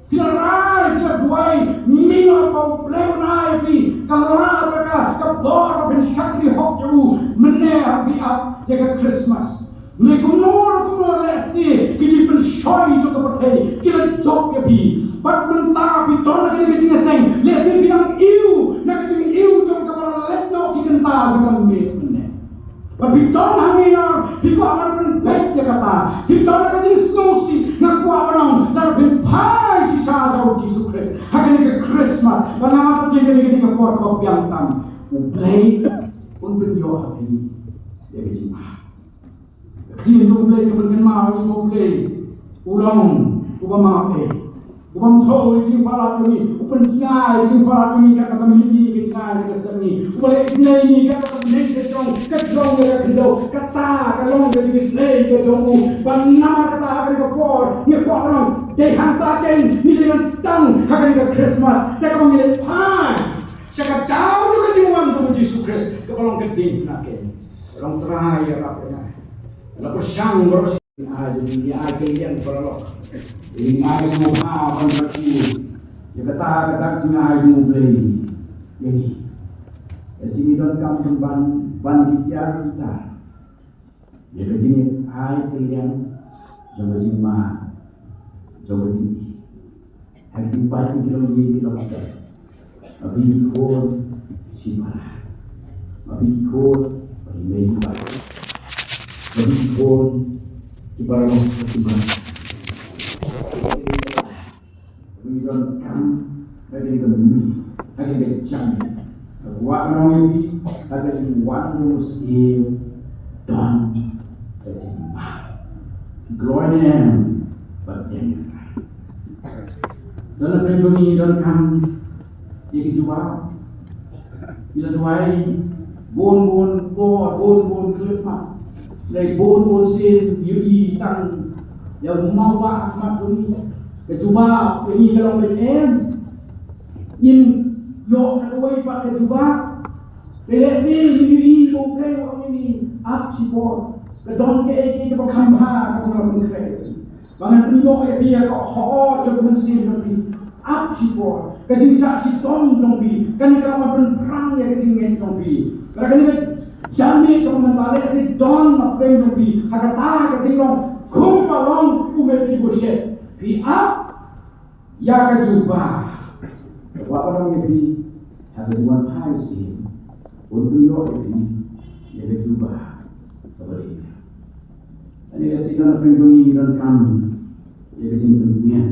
phi la rai, phi la duwai, mynne ba U Blei un ai ïa phi ka lad bad ka, ka bor ba phin shakri hok ïa u. Mynne phi ap ïa ka Christmas. Hynrei kumno re kumno lehse ki jingpynshoi jong ka pyrthei ki la jop ïa phi. Bad mynta phi don ha kane ka jingïaseng, lehse phi nang ïoh na ka jingïoh jong kaba la leit noh ki kynta jong ka miet mynne. Bad phi don hangne, phi kwah ban pynbeit ïa kata. Phi don ha ka jingsngewsih, nga kwah ban ong, lada phin phai shisha sha u Jisu Khrist ha kane ka Christmas, bad namar kata kane ka dei ka por kaba biang tam, U Blei un pynïoh ha phi ïa ka jingmap. Ka ktien jong U Blei ka pynkynmaw ïa ngi ba U Blei u long uba map eh. U bym thoh ïa ka jingpalat jong ngi, u pynjngai ïa ka jingpalat jong ngi katba ka mihngi ka jngai ïa ka sepngi. U ba leh isynei ïa ngi katba ka bneng ka jrong, ka jrong ïa ka khyndew. Kata ka long ka jingisynei ka jong u. Bad namar kata ha kane ka por nga kwah ban ong, dei hangta kein ngi dei ban sdang ha kane ka Christmas, da kaba ngi leit phai sha ka daw jong ka jingwan jong u Jisu Khrist kaba long ka diengphna kein. Long Trai, ïarap ïa nga. La pyrshang baroh shi, ngi ai, ngi ai kylliang paralok. Ngi ai sngewbha ban rakhe ïa kata ka dak jingai jong U Blei ïa ngi. Ïa shi ngi donkam ban ban ïa ki tiar ki tar. Ïa ka jingai kylliang jong ka jingma jong ka jingïeit. Ha ki jingpait ki long ïing ki long sem. Ma phi khun shipara. Ma phi khun ba ki mei ki para. Ma phi khun ki para long ki para. Ngi donkam ha kane ka miet, ha kane ka janmiet. Nga kwah ban ong ïa phi, ha ka jingwan jong u Syiem don ka jingmap. Glory to him. Bad ïa ngi don na pdeng jong ngi donkam ïa ki jubab. Ngi la duwai bun bun por, bun bun khyllipmat, hynrei bun bun sien ïohi tang ïa u mawbah ha khmat jong ngi. Ka jubab ïa ngi ka long ba em. Ngin ïoh na kawei pat ka jubab. Hynrei lehse ngin ïohi ba U Blei u ong ïa ngi, ap shipor, ka don kaei kaei kaba kham bha kaba nga la pynkhreh. Ba ngan pynïoh ïa phi ïa ka hok jong ka mynsiem jong phi. Ap shipor, ka jingshah shitom jong phi, kane ka long ban pynphrang ïa ka jingngeit jong phi. Bad kane ka janmiet kaba mynta lehse don na pdeng jong phi ha kata ka jinglong kum ba long u Mephibosheth. Phi ap ïa ka jubab. Nga kwah ban ong ïa phi, ha ka jingwan phai u Syiem, un pynïoh ïa phi ïa ka jubab kaba dei. Lane lehse don na pdeng jong ngi ngi donkam ïa ka jingpyntngen,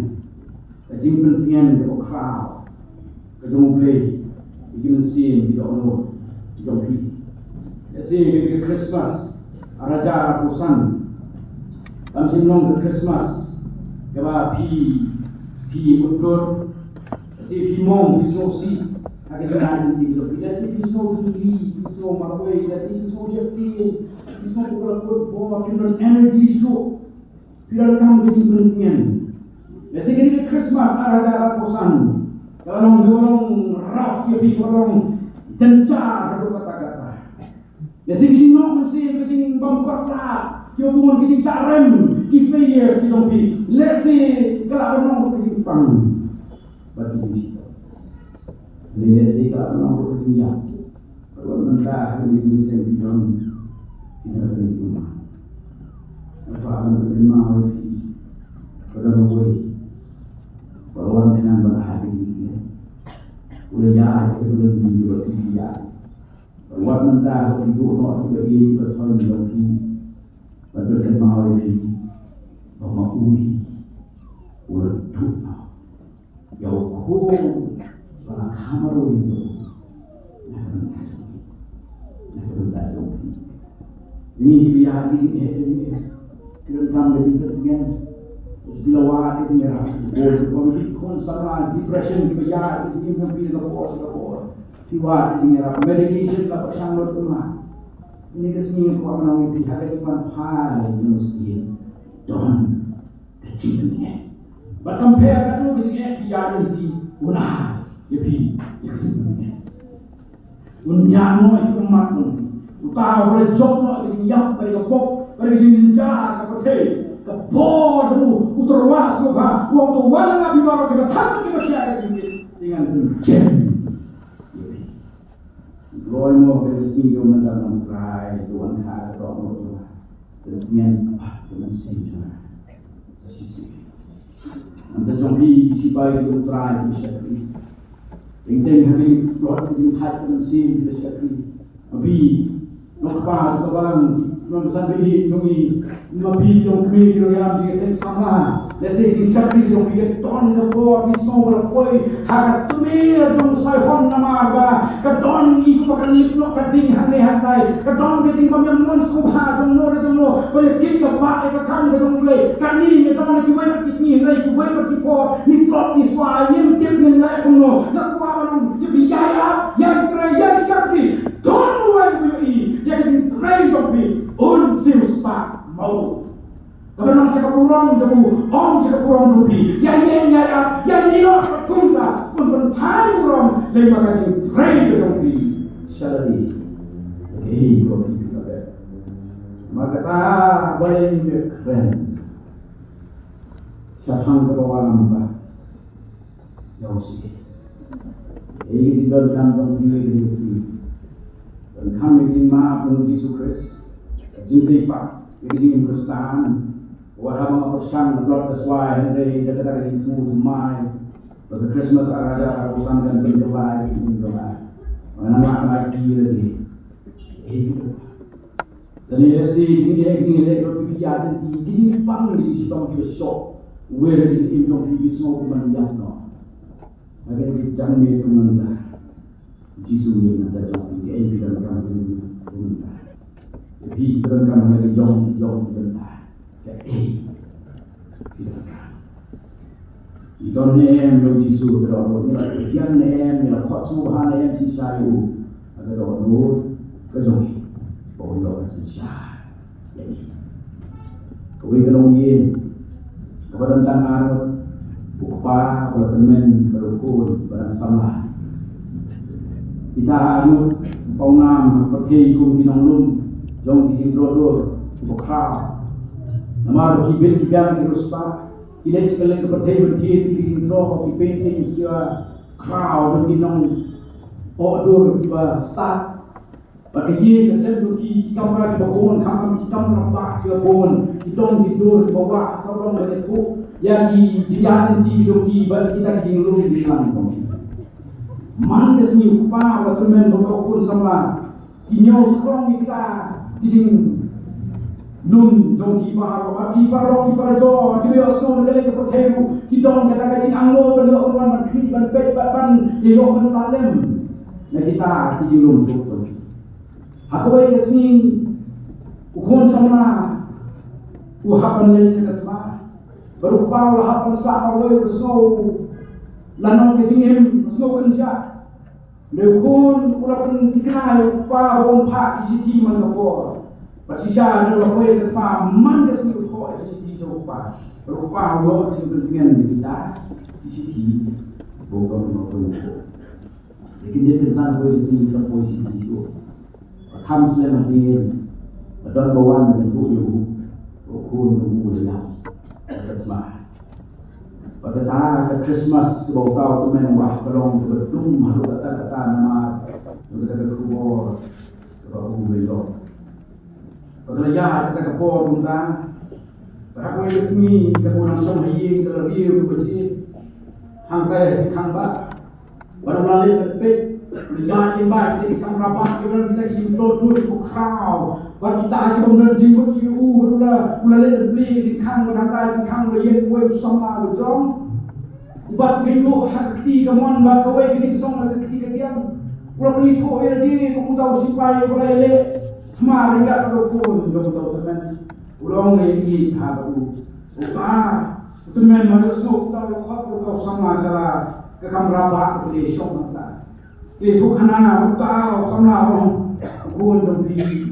ka jingpyntngen kaba khraw ka jong U Blei ïa ki mynsiem ki dohnud ki jong phi. Lehse kane ka Christmas ar hajar arphew san kam shym long ka Christmas kaba phi, phi mutdur. Lehse phi mong, phi sngewsih ha ka jingïaid lynti jong phi. Lehse phi sngew thylli, phi sngew marwei, lehse phi sngew sheptieng, phi sngew ba ka la kut bor, phi don energy shuh. Phi donkam ka jingpyntngen. Lehse kane ka Christmas ar hajar arphew san ka la long, ka la long rough ïa phi, ka la long jynjar haduh katta katta. Lehse ki jingnoh mynsiem, ki jingbymkordor, ki bun ki jingshah rem, ki failures ki jong phi, lehse ka la ban long ka jingpang bad ka jingshitom. Lehse ka la ban long ka jingïap. Bad wat mynta ha kane ka jingseng phi don, phi don ha kane ka jingma. Nga kwah ban pynkynmaw ïa phi ba don uwei uba la wan khnang ban ai ka jingthiah. U la ïaid ha ka lynti ba phi ïaid. Wat mynta ha phi duh noh ïa kiba ïeit ba thoh ïa phi. Bad phin kynmaw ïa phi ba ma u hi u la duh noh ïa u khun ba la kham marwei jong u na ka bynta jong phi, na ka bynta jong phi. Ngi ki ïa ki jingeh, ki jingeh. Ki donkam ka jingpyntngen. Ki la wad ka jingïarap. Ko ki khun samla depression, ki ba ïa ki jingeh jong phi na ka por sha ka por. Ki wad ka jingïarap. Medication la pyrshang lut kumne. Kine ki sngi ko ma nong ïa phi ha ka jingwan phai jong u Syiem. Don ka jingpyntngen. Bad kam pher katto ka jingeh phi ïa ïa phi, un ai ïa phi ïa ka jingpyntngen. Un ñiah noh ïa ki ummat jong phi. Uta u la jop noh ïa ka jingïap bad ïa ka pop bad ïa ka jingjynjar ka pyrthei. Ka por jong u, u tyrwa sngewbha, u ong to wan na nga phi baroh kiba thap kiba shai ka jingkit. Te ngan pynjem ïa phi. Loi mo ka sngi jong mynta Nongtrai, to wan kha ka dohnud jong nga. Pyntieng pat ka mynsiem jong nga sa shisien. Nangta jong phi ki sipai ki Nongtrai ki shakri. Teng teng ha ki plot ki jingthait ka mynsiem ki shakri. Ma phi Nongkpa jong ka balang, ki nongsan ba ïeit jong ngi. Ma phi ki nongkmie ki nongïalam jong ka seng samla. Lehse ki jingshakri jong phi ka don ka bor, phi sngew ba la poi ha ka tmier jong u saihon namar ba ka don ngi kumba kan lip noh ka ding hangne hasai. Ka don ka jingbym ïamon sngewbha jong no re jong no. Ba ïa kit ka bah ïa ka kam ka jong U Blei. Kane ngi don kiwei pat ki sngi, hynrei kiwei pat ki por ngi tlot ngi swai, ngim tip ngin leh kumno. Nga kwah ban ong ïa phi, ïai ap, ïai trei, ïai shakri. Don uwei uba ïohi ïa ka jingtrei jong phi, un siewspah mo. Kaba nang sha ka burom jong u, ong sha ka burom jong phi. Ïa ïeng ïa ïap, ïa ïeng ïa ïap kumta, un pynphai burom lyngba ka jingtrei ka jong phi. Sha lade. Ei, ko phi phi ka bek. Ma kata ba ïeng ïa kren. Shaphang kaba wallam ba ïa u Syiem. Ei, ki jingdonkam jong phi ïa ka sngi. Donkam ïa ka jingmap jong u Jisu Khrist. Ka jingtei pat ïa ka jingim Khristan. Wat haba nga pyrshang nga tlot ka swai hynrei da kata ka jingthmu jingmai ba ka Christmas ar hajar arphew san kan pynkylla ïa ka jingim jong nga. Nga nang lah ban aiti lagi. Ei, Lane lehse ki jingeh, ki jingeh, ki jingeh, ki jingpang, ki jingshitom, ki jingshop. Wer ki jingim jong phi, phi sngew kumba ïap noh. Hynrei ki jingeh kumta. Jisu ïa mynta jong phi, ei phi donkam kumta. Phi donkam ha ki jong, ki jong, ki donkam. Kaei phi donkam. Ngi don ne em ïa u Jisu ha ka dohnud, ngi la pdiang ne em, ngi la khot sngewbha ne em shisha ïa u ha ka dohnud ka jong ngi ba un ïoh ka jingshisha ïa ngi. Kawei ka longïing kaba don tang arngut, u kpa uba la tymmen bad u khun ba dang samla. Kita arngut pawnam ha pyrthei kum ki nonglum jong ki jingdroh dur kiba khraw. Namar ba ki bit ki biang ki riewspah ki leit sha kylleng ka pyrthei ban thied ïa ki jingdroh, ki painting, ki khraw jong ki nongoh dur kiba stad. Bad ka ïing ka sem jong ki, ki kamra kiba bun, khamtam ki kamra bah kiba bun, ki dong ki dur kiba wah, sawdong ban ïathuh ïa ki jingïaid lynti jong ki bad kita ki jinglum jingklang jong ki. Man ka sngi u kpa uba tymmen bad u khun samla ki ñiew sarong ïa kita ki jinglum jong ki baroh, bad ki paralok ki parajor kiba ïohsngew na ka liang ka pyrthei ruh ki don kata ka jingangnud ban ïoh ban wan ban khmih ban peit bad ban ïoh ban talem na kita ki jinglum jong ki. Ha kawei ka sngi u khun samla u hap ban leit sha ka thma. Bad u kpa u la hap ban sah marwei, u sngew la nang ka jingim, u sngew kynjah. Hynrei u khun u la pynthikna ïa u kpa ba un phah ki shithi man ka por. Bad shisha hynrei u la poi ha ka thma man ka sngi u thoh ïa ki shithi sha u kpa. Bad u kpa u ïoh ka jingpyntngen na kita ki shithi ba u don ha u. Te kin dei kynsan kawei ka sngi ka poi shithi shuh. Ba kham slem hadien ba don ba wan ban ïathuh ïa u, ba u khun jong u u la ïap. Bad kata ka Christmas kaba uta u tymmen u wah ka long kaba dum haduh katta katta namar jong kata ka khubor kaba u la ïoh. Ba ka la ïaid kata ka por kumta, ba ha kawei ka sngi kaba u nang shong ha ïing ka la riew kaba jied. Hangtai ha jingkhang bah. Bad u la leit ban peit Ïa, ïa, ba, ïa, ki kamra ba, ïa, kita ki jingtlot dur ki khraw. Bad kita ki bym don jingmut sha u, u la, u la leh bli ki jingkhang, bad hangta jingkhang ba ïeng uwei u samla ba jong. Bad u ïeng ha ka kti kamon, bad kawei ka jingsong ha ka kti ka tiang. U la pynithuh ïa lade kum uta u sipai uba la ïaleh. Thma ryngkat bad u khun jong uta u tymmen. U la ong ïa i ha u. U ba, u tymmen ma u suk uta u khot uta u samla sha la ka kamra ba ka kti shong hangta. Te thok hana, u ta, u samla u ong, u khun jong phi.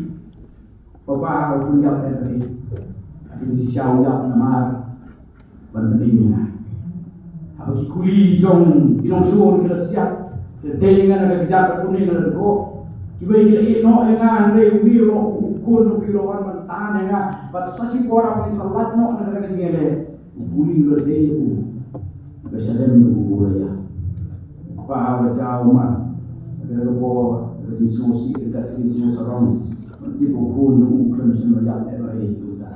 Papa, u khun ïap eh phi. Phi shisha u ïap namar ban pynim ïa nga. Haba ki kuli jong ki nongshun ki la siat, ki la dei nga na ka kjat ka puni nga la dei ko. Kiwei ki la ïeh noh ïa nga hynrei u ïeh noh u khun jong phi u la wan ban tan ïa nga. Bad sa shi por haba ngin sa lait noh na kata ka jingïaleh. U kuli u la dei u. Ba shalem u la ïap. U kpa u la jaw man. Ka dei ka por ka jingsngewsih ka jingsngewsarong. Ban tip u khun jong u khlem shym la ïap eh ba ei u ta.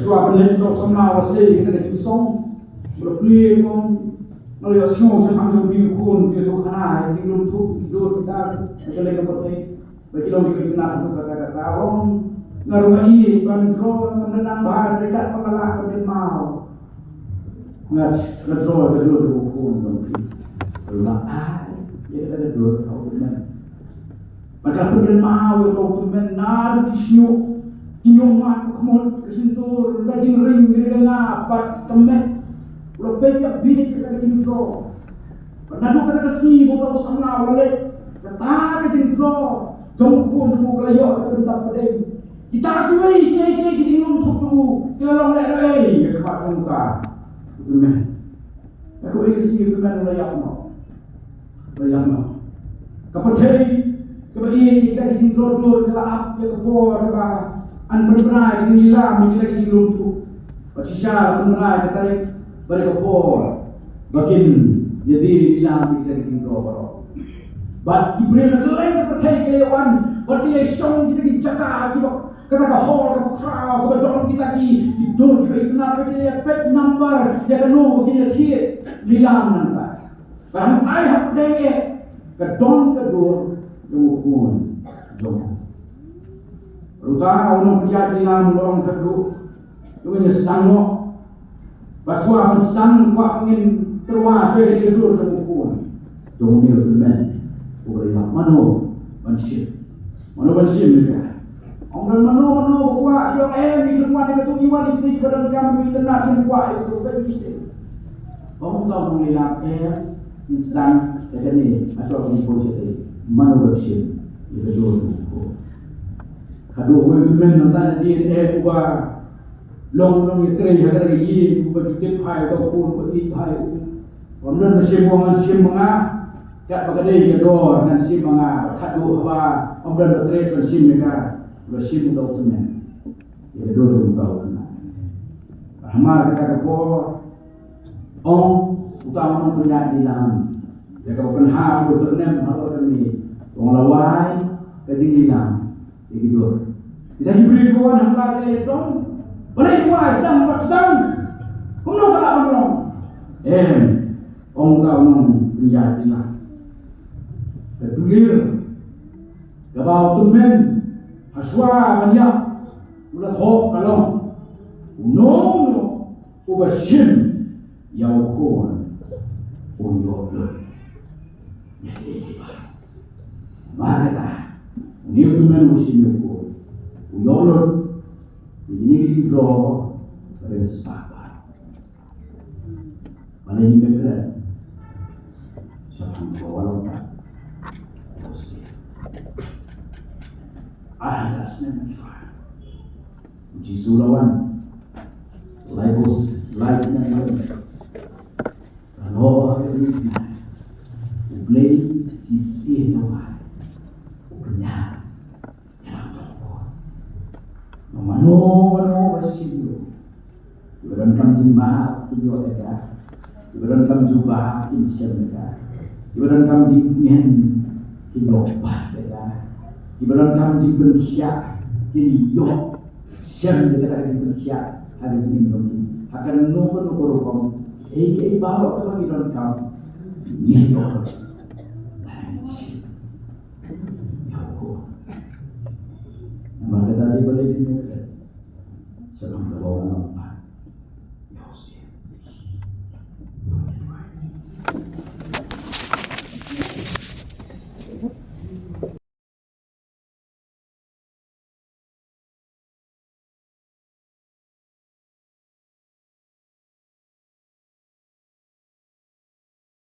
Shuwa ban leit u samla u la sei ka jingsong. U la plie u ong nga la ïohsngew shaphang jong phi u khun phi u khana ïa jinglum thup ki dur ki dar. Ka leit ka pyrthei. Ba ki long ki khynnah haduh katta katta, ong nga ruh nga ïeit ban draw, ngam da nang bha, hynrei katba nga lah ban kynmaw. Nga, nga draw ka dur jong u khun jong phi. Nga ai ïa kata ka dur ha u tymmen. Bad nga pynkynmaw ïa uta u tymmen naduh ki shñiuh, ki ñiuh mat, ka khmut, ka shyntur, ka jingring, ka ring, ka ngap bad ka met. U la peit ïa phi ïa kata ka jingdraw. Bad naduh kata ka sngi ba uta u samla u la leit, kata ka jingdraw jong u khun jong u ka la ïoh ïa ka bynta pdeng. Kita kiwei kiei kiei ki jinglum thup jong u ki la long lehnohei ïa ka khmat jong uta u tymmen. Ïa kawei ka sngi u tymmen u la ïap noh. U la ïap noh. Ka pyrthei kaba ïeit ïa kita ki jingdraw dur ka la ap ïa ka por kaba yn pynbna ïa ki jinglilam ïa kita ki jinglum thup. Bad shisha la pynbna ïa ka tarik bad ïa ka por ba kin ïadei lilam ïa kita ki jingdraw baroh. Bad ki briew na kylleng ka pyrthei ki la ïa wan bad ki la ïa shong kita ki jaka kiba, kata ka hall kaba khraw kaba don kita ki, ki dur kiba itynnat, bad ki la ïa peit nambar ïa kano ba kin ïa thied lilam nangta. Bad hangtai hapdeng eh ka don ka dur jong u khun jong u. Ruh uta u nongpynïaid lilam u la ong, khatduh, to ngin ïa sdang noh. Bad shuwa ban sdang kwah ngin tyrwa shuwa ïa ka dur jong u khun jong une u tymmen uba la ïap. Mano ban shim? Mano ban shim ïa ka? Ym don mano mano ba kwah, ki ong em, ngi khlem wan ïa katu, ngi wan ïa kito kiba donkam, kiba itynnat, ngim kwah ïa katu, ïa kito. Ong uta u nonglilam, em, ngin sdang ïa kane ha shuwa ban poi shatei. Mano ban shim ïa ka dur jong u khun? Haduh uwei u tymmen nangta na D N A uba long nongïatrei ha kata ka ïing, uba ju tip bha ïa uta u khun, uba ïeit bha ïa u. Ym don ba shim, u ong ngan shim ma nga. Katba ka dei ka dor ngan shim ma nga. Bad haduh haba ym don ba treh ban shim ïa ka, u la shim uta u tymmen ïa ka dur jong uta u khynnah. Bad hamar kata ka por, ong uta u nongpynïaid lilam ïa kaba pynhap u tyrnem halor ka miej, ong la wai ka jinglilam ïa ki dur. Kita ki briew kiba wan hangta ki la ïa don. Balei ki wai? Sdang bad sdang. Kumno ka lah ban long? Em, ong uta u nongpynïaid lilam, ka dulir kaba u tymmen ha shuwa ban ïap u la thoh ka long, uno uno uba shim ïa u khun un ïoh lut ïa kiei kiei baroh. Namar kata, une u tymmen u shim ïa u khun u ïoh lut ïa kine ki jingdraw ba dang spah baroh. Balei ngim kren shaphang kaba long pat? Ai, that's never try. U Jisu u la wan lai bus, lai snem u la wan. Ka lor ka ri na U Blei shisien u ai u kñia ïa la u jong u. Mano mano ba shim ïa u, kiba donkam jingmap kin ïoh ïa ka. Kiba donkam jubab kin shem ïa ka. Kiba donkam jingtngen kin ïoh bat ïa ka. Kiba donkam jingpynkhiah kin ïoh shem ïa kata ka jingpynkhiah ha ka jingim jong ki. Ha kano kano ka rukom, ei ei baroh kaba ngi donkam, ngin ïoh. Sa kham kaba wan